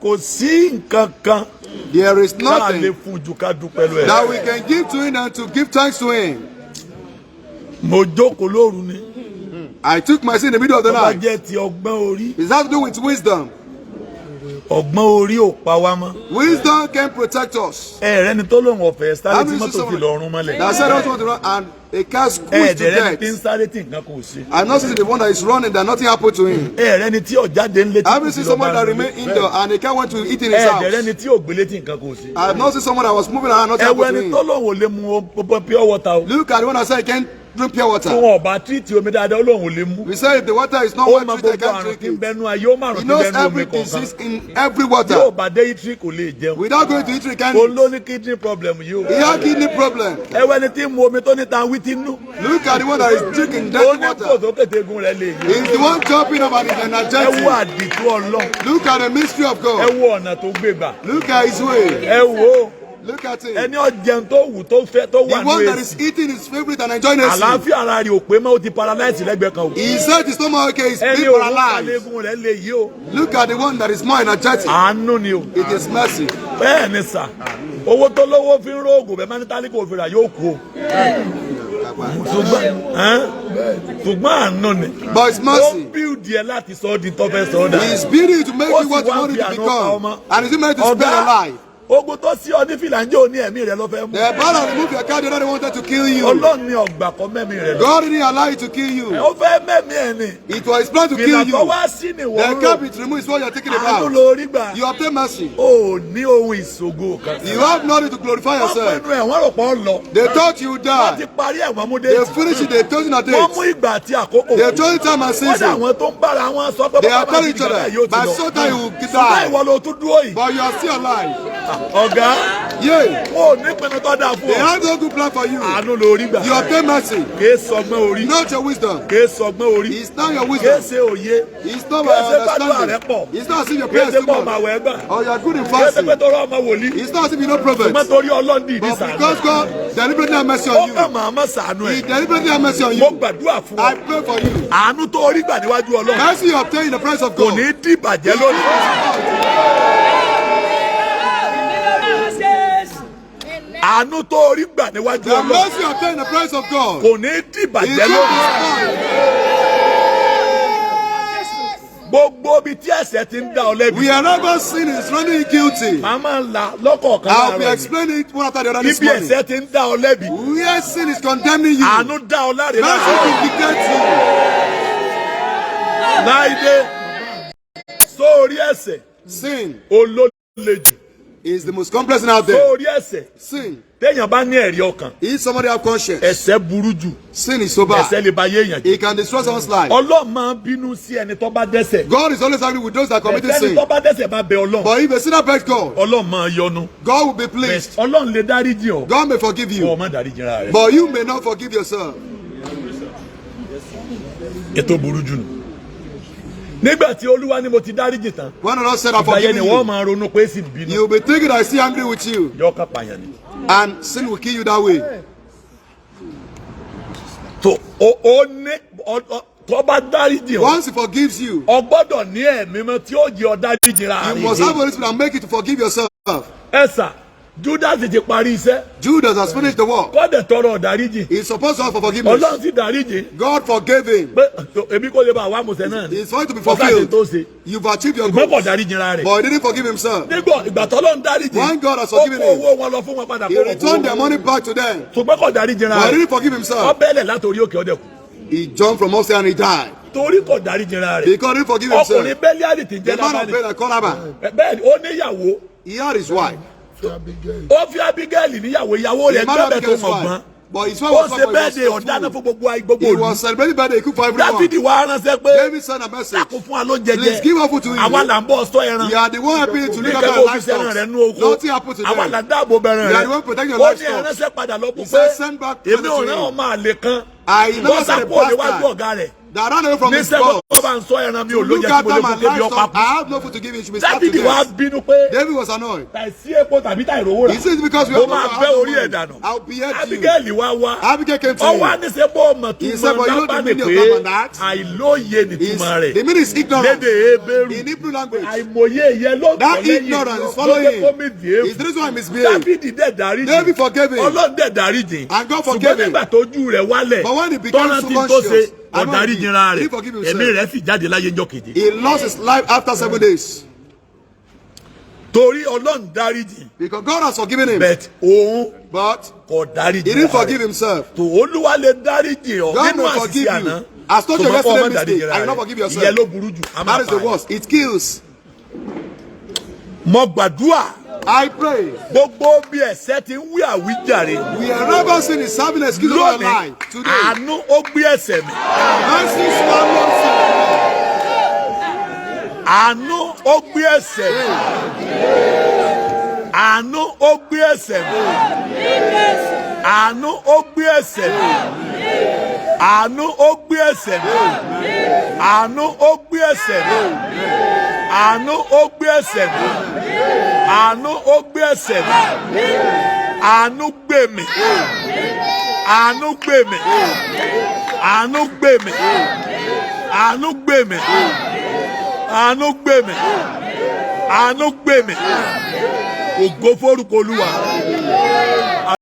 Kò sí nǹkan kan There is tá a lè nothing fún ju ká dúpẹ́ lọ ẹ̀. that we can give to him and to give thanks to him. Mo jókòó lóru ni. I took my seat in the middle of the Tó bá night. jẹ́ ti ọgbọ́n orí, It has to do with wisdom. ọgbọ́n orí ò pa wá mọ́. Wisdom can protect us. Ẹ̀rẹ́ ni tó lóun ọ̀fẹ́ sáré tí How many mọ́tò fi someone- lọ rún mọ́lẹ̀. That said, I don't want to run, and a car squeezed to Ẹ̀ẹ́dẹ̀rẹ́ ni tí ń death. sáré tí nǹkan kò ṣe. I'm not seeing the one that is running that nothing happened to him. Ẹ̀ẹ́rẹ́ ni tí ọ̀jáde ńlé tí I haven't kò sí seen lọ someone bá that ń lé. remained indoor and a car went to eat in his Ẹ̀ẹ́dẹ̀rẹ́ house. ni tí ògbélé tí nǹkan kò ṣe. I have not seen someone that was moving around and nothing Ẹ̀wọ̀ happened ẹni to tó him. lóun ò lè mu pure water o. Look at the one that said he can't drink pure Tí water. wọn ò bá treat omi dáadáa, ó lóun ò lè mú. We say if the water is not Ó well mọ treated, I gbogbo can't àrùn drink tí ń it. bẹnu ayé, ó márùn He tí ń knows bẹnu omi every kọ̀ọ̀kan. disease in every Yóò water. bá dé itri kò lè jẹun. Without going to eat, he can't Òun eat. ló ní kidney problem yìí o. He had kidney problem. Ẹwẹ́ ni tí ń mu omi tó ní tan wítí nú. Look at the one that is drinking Ó dirty ní water. kò tó kété egun rẹ̀ lè yí. He's the one jumping up and is Ẹ wo energetic. àdìtú Ọlọ́run. Look at the mystery of Ẹ God. wo ọ̀nà tó gbé gbà. Look at his way. Ẹ wo Look at him. ẹni ọ̀jẹun tó wù tó fẹ́ tó The wà one ní that èsì. is eating his favorite and enjoying AC. Àlàáfíà ara rẹ̀ ò pé mọ́, ó ti paralyze lẹ́gbẹ̀ẹ́ kan o. He said his stomach okay, he's Ẹni being òun paralyzed. kàlẹ́gùn rẹ̀ lè yí o. Look at the one that is more energetic. Àánú ni o. It is mercy. Bẹ́ẹ̀ ni sà, owó tó lówó fi ń róògùn bẹ́ẹ̀ máa ní tálíkò òfin rà yóò kú o. Ṣùgbọ́n àánú ni. But it's Ó ń mercy. bíldì ẹ láti sọ ọ́ di tó fẹ́ sọ ọ́ dà. He is building to make Ó you sì what you wá want fi you to àánú pa ọmọ. become. And is meant to spare your Ọ̀gá, life. ogun tó sí ọ ní fìlà ń jẹ́ òní ẹ̀mí rẹ ló fẹ́ mú. The battle remove your car, the other wanted to kill you. Ọlọ́run ni ọgbà kọ́ mẹ́mí rẹ lọ. God didn't allow you to kill you. Ó fẹ́ mẹ́mí ẹ̀ ni. It was his plan to Fìlà kill tó you. wá sí ni The wọ́n cap rò. is removed is what you're thinking Àánú about. ló rí gbà. You obtain mercy. O ò ní ohun ìṣògo kan. You have nothing to glorify Wọ́n yourself. pinnu ẹ̀, wọ́n rò pọ̀ lọ. They thought you would Wọ́n die. ti parí ẹ̀, wọ́n mú They déètì. finished it. They chosen a Wọ́n mú date. ìgbà àti àkókò. They chose time and Wọ́n dà season. àwọn tó ń bára wọn sọ pé They are bàbá telling ti each dìgbà other, yóò ti by lọ. so time you will Ṣùgbọ́n die. ìwọ ló tún dúró yìí. But you are still alive. Ọ̀gá, Yeah. wọn ò ní pinnu tó dáa fún They ọ. have no good plan for you. Àánú ló rí gbà. You obtain mercy. Kìí sọgbọ́n orí. Not your wisdom. Kìí sọgbọ́n orí. It's not your Kìí wisdom. ṣe òye. It's not Kìí my ṣe gbàdúrà rẹ understanding. pọ̀. It's not as if your Kìí prayers ṣe too pọ̀ ọmọ much. àwẹ̀ gbà. Or you are good in Kìí ṣe pé fasting. torí ọmọ wòlíì. It's not as if you know Ṣùgbọ́n prophets. torí Ọlọ́run dìídì But sàánú. because God deliberately have mercy Ó on you. kàn máa má sàánú He ẹ̀. deliberately have mercy on Mo you. gbàdúrà fún I ọ. pray for you. Àánú tó rí gbà níwájú Ọlọ́run Mercy you obtain in the presence of kò God. ní dìbàjẹ́ lónìí. Àánú tó rí gbà níwájú The Ọlọ́run mercy you obtain in the presence of God. kò ní It dìbàjẹ́ will lónìí. be Gbogbo ibi tí ẹ̀ṣẹ̀ ti ń dá ọ lẹ́bi. Wherever sin is rendering you guilty, Màá máa la lọ́kọ̀ọ̀kan I'll be láàárọ̀ yìí. explaining it one after the other this Ibi morning. ẹ̀ṣẹ̀ ti ń dá ọ lẹ́bi. Where sin is condemning you, Àánú dá ọ láre mercy láàárọ̀. vindicates you. Láìdé, sórí ẹ̀ṣẹ̀ Sin olólejù. is the most complex thing out there. Sórí ẹ̀ṣẹ̀ Sin. téèyàn bá ní ẹ̀rí ọkàn, If somebody have conscience, ẹ̀ṣẹ̀ burú jù. sin is so bad. Ẹ̀ṣẹ̀ lè ba ayé èèyàn jẹ́. It can destroy someone's life. Ọlọ́run máa ń bínú sí ẹni tó bá dẹ́ṣẹ̀. God is always angry with those that commit Ẹni sin. tó bá dẹ́ṣẹ̀ bá bẹ Ọlọ́run. But if a sinner begs God, Ọlọ́run máa yọ́nú. God will be pleased. Ọlọ́run lè dáríjì ọ́. God may forgive Kó o you, má dáríjì ra rẹ̀. but you may not forgive yourself. Ètò burú jù nù. Nígbà tí Olúwa ni mo ti dáríjì tán, When the Lord said, I've ìgbà yẹn forgiven ni wọ́n you, máa ronú pé sì ń bínú. you will be thinking I still angry with you, Yọ ká pààyàn ni. and sin will kill you that way. Tó o ní tó bá dáríjì ọ́. Once He forgives you, O gbọ́dọ̀ ní ẹ̀mí mọ́ tí ó jẹ́ ọ dáríjì ra you must have rẹ̀. Holy Spirit and make it to forgive yourself. Ẹ sà, Judas ti parí iṣẹ́. Judas has finished the work. Kọ́dẹ̀ tọrọ dáríjì. He's supposed to ask for forgiveness. Ọlọ́run sì dáríjì. God forgave him. Pé èmi kò lè bá àwa àmùsẹ̀ náà ni. It's for it to be Ọ̀sán àti tó fulfilled. ṣe. You've achieved your Ṣùgbọ́n kò goal. dáríjì ra rẹ̀. But he didn't forgive himself. Nígbà ìgbà tọ́lọ́run dáríjì. When God has Ó forgiven kó him, owó wọn lọ fún wọn padà He kó wọn returned their kó. money back to them. Ṣùgbọ́n kò dáríjì ra But he rẹ̀. didn't forgive Ó himself. bẹ́ẹ̀lẹ̀ látòrí òkè ọdẹ kù. He jumped from upstairs and he died. Torí kò dáríjì ra rẹ̀. Because he didn't forgive Ọkùnrin himself. Bẹ́líálì tí ń jẹ́ The man of Lábánì. Bela called Laban. Bẹ́ẹ̀ni, ó níyàwó. He had his wife. Ó fi Abigail níyàwó. Ìyàwó rẹ̀ The man of gbẹ́bẹ̀ tó Abigail's mọ̀ gbọ́n. wife. But his wife Ó was ṣe not bẹ́ẹ̀ de ọ̀dáná fún gbogbo ayé gbogbo He òlu. was celebrating birthday. He cooked for everyone. Dáfídì wá ránṣẹ́ pé David sent a message. dákun fún wa lóúnjẹ Please jẹ. give up food to him. Àwa là ń bọ̀ sọ ẹran. We are the one helping you to look Ní after kẹ́kọ̀ọ́ your òfin sẹ́ran rẹ̀ nú livestock. oko. Nothing happened to Àwa là them. ń dáàbò bẹ̀rẹ̀ We are rẹ̀. the one protecting your Ó ní livestock. ẹránṣẹ́ padà lọ bù He pé said, "Send back èmi ò money to rán him." ọmọ àlè kan. I never Bọ́ said a sápò níwájú bastard ọ̀gá rẹ̀. That ran away from his Níṣẹ́ boss. kó bá ń sọ ẹran, mi ò Look lóúnjẹ tí mo after lè my fún, kébi ọ̀pá livestock. kú. I have no food to give him. He should be starved to Dáfídì wá death. bínú pé David was annoyed. tàìsí epo tàbí tàìrówó rà, He says because we ó have no máa I bẹ́ have no orí ẹ̀ money. dànù. I'll behead you. Abigail wá wá. Abigail came to Ọwọ́ him. àníṣe bó ọmọ He said, túmọ̀ "But you know the Nábàlì meaning of pé that and that?" àìlóye nìtumọ̀ rẹ̀ The meaning is ignorance. lédè Hébérù. In Hebrew language. Àìmọye yẹn ló That tọ̀ lẹ́yìn ignorance is ló following jẹ́ kó him. misbehave. It's the reason why he misbehaved. Dáfídì dẹ̀ dáríjì. David forgave him. Ọlọ́run dẹ̀ dáríjì. And God forgave Ṣùgbọ́n him. nígbà tójú rẹ̀ wálẹ̀, But when he became tọ́rántí so tó ṣe, conscious, and when ọ̀dáríjì ra he rẹ̀. forgive himself. Ẹ̀mí rẹ̀ sì jáde láyé ńjọ́ keje. He lost his life after 7 days. Torí Ọlọ́run dáríjì. Because God has forgiven him. But òun But kò dáríjì he didn't ra rẹ̀. forgive himself. Tó Olúwa lè dáríjì ọ God nínú may àṣìṣe forgive you. àná. As not your Ṣùgbọ́n kó o má yesterday dáríjì mistake, ra and you rẹ̀. not forgive yourself. Ìyẹn ló burú jù. A máa That is the pa ẹ̀. worst. It kills. Mo gbàdúrà, I pray. gbogbo bí ẹ̀ṣẹ̀ ti ń wí àwíjàre Wherever sin is serving excuse of our lónìí, life today, àánú ó gbé ẹ̀ṣẹ̀ mi. mercy swallows sin. Àánú ó gbé ẹ̀ṣẹ̀ mi. Àánú ó gbé ẹ̀ṣẹ̀ mi. Àánú ó gbé ẹ̀ṣẹ̀ mi. Àánú ó gbé ẹ̀ṣẹ̀ mi. Àánú ó gbé ẹ̀ṣẹ̀ mi. Àánú ó gbé ẹ̀ṣẹ̀ mi. Àánú ó gbé ẹ̀ṣẹ̀ mi. Àánú gbé mi. Àánú gbé mi. Àánú gbé mi. Àánú gbé mi. Àánú gbé mi. Àánú gbé mi. Ògo forúkọ Olúwa.